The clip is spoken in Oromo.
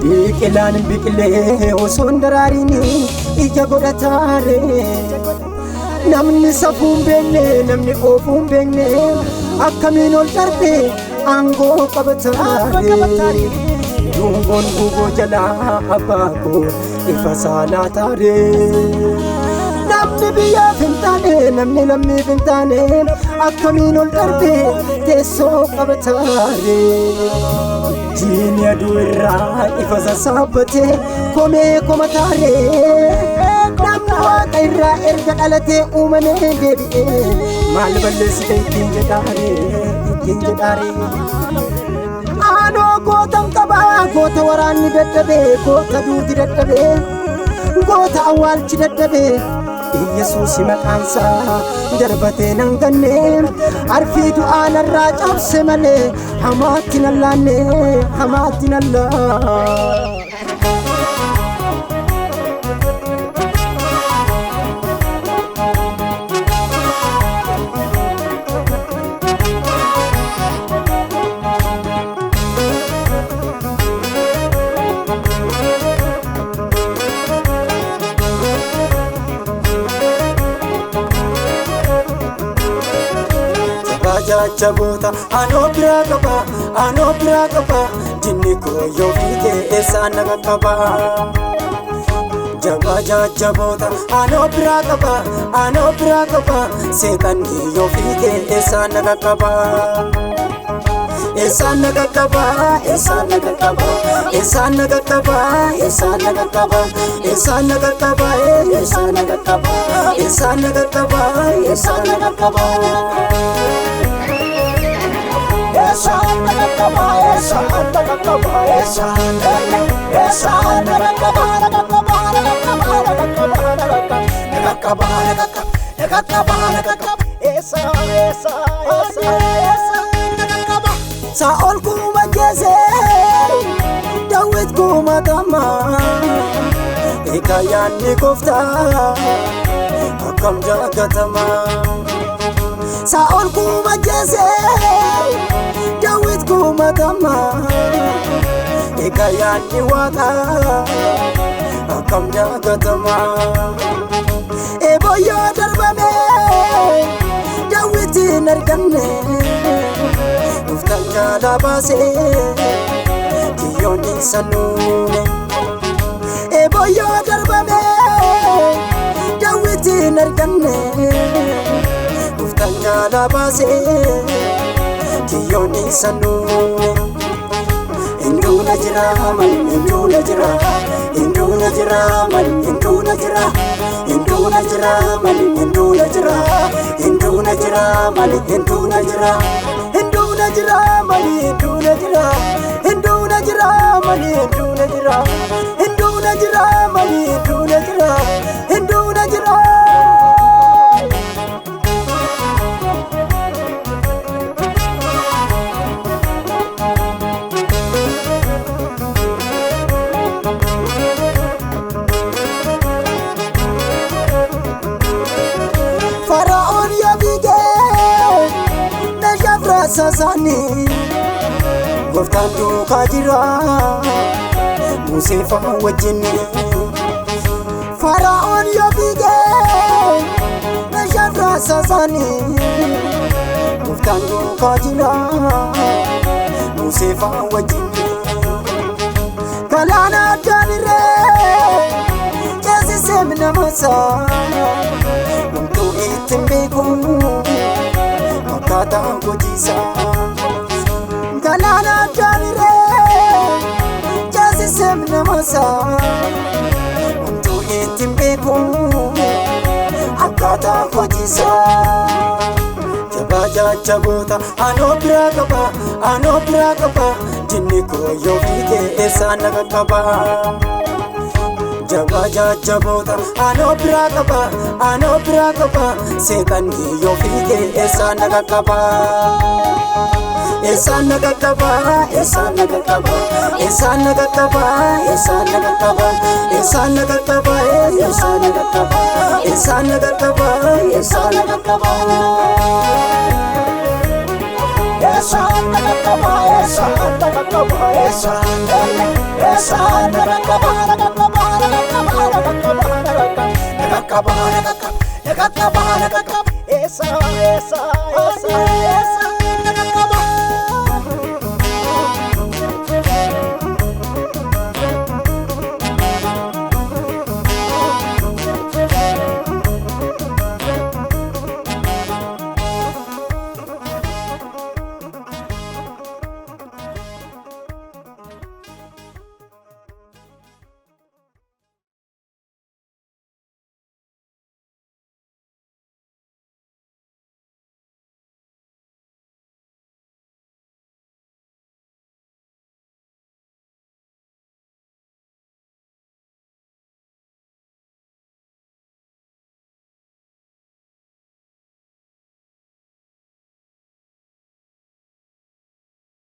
Biqilaan biqilee osoo hin daraariin ija godhataare. Namni safuu hin beekne, namni oofuu hin beekne, akkamiin ol darbee aangoo qabataare. Dungoon guboo jalaa abbaa koo ifa saalaa taare. Namni biyyaaf hin taane, namni lammiif hin taane, akkamiin ol darbee teessoo qabataare. Jiini aduu irraa ifa sassaabbatee komee komataare. Namni waaqa irraa erga dhalatee uumamee deebi'ee maal balleessite ittiin jedhaare, ittiin jedhaare. Aanoo gootan qabaa, goota waraanni dadhabee, goota duuti dadhabee, goota awwaalchi dadhabee. Iyyasuus maqaansaa darbatee nan ganne, arfii du'aa narraa cabse malee hamaatti nan laanne, hamaatti nan laanne. Jajjaboota anoo biraa qaba, anoo biraa qaba, dinni koo yoo fiige eessaan na qaqqaba. Jabaa jajjaboota anoo biraa qaba, anoo biraa qaba, seexanni yoo fiige eessaan na qaqqaba. Eessaan na qaqqaba, eessaan na qaqqaba, eessaan na qaqqaba, eessaan na qaqqaba, eessaan na qaqqaba, eessaan na qaqqaba, eessaan na qaqqaba, eessaan na qaqqaba. Saa'ol kuma jeese, Daawit kuma tama, egaa yaadni gooftaa akkam jaalatama. Saa'ol kuma jeese, Daawit kuma tama, egaa yaadni waaqaa akkam jaalatama. Eeboo darbame Daawitiin arganne, gooftaan jaalaa baasee kiyyoon isa nuune. Eeboo darbame Daawitiin arganne, gooftaan jaalaa baasee kiyyoon isa nuune. Hinduuna jira mal, hinduuna jira, hinduuna jira mal, hinduuna jira, hinduuna jira mal, hinduuna jira, hinduuna jira mal, hinduuna jira, hinduuna jira mal, hinduuna jira, hinduuna jira mal, hinduuna jira, hinduuna jira mal, hinduuna jira, hinduuna jira. Fara'oon yoo fiigee meeshaa firaasasaanii, gooftaan duukaa jira Musee fa'a wajjin. Fara'oon yoo fiigee meeshaa firaasasaanii, gooftaan duukaa jira Musee fa'a wajjin. Galaana addaan irree ceesisee namasa, homtuu ittiin beeku akkaataa hojiisaa. Galaana addaan irree ceesisee namasa, homtuu ittiin beeku akkaataa hojiisaa. Jabaa jajjaboota anoo biraa qaba, anoo biraa qaba, dinni koo yoo fiige eessaan na qaqqaba. Jabaa jajjaboota anoo biraa qaba, anoo biraa qaba, seexanni yoo fiige eessaan na qaqqaba. Eessaan na qaqqaba, eessaan na qaqqaba, eessaan na qaqqaba, eessaan na qaqqaba, eessaan na qaqqaba, eessaan na qaqqaba, eessaan na qaqqaba, eessaan na qaqqaba. Eessa dhaqaba, eessa dhaqaba, eessa, eessa dhaqaba, dhaqaba, dhaqaba, dhaqaba, dhaqaba, dhaqaba, dhaqaba, dhaqaba, eessa, eessa, eessa.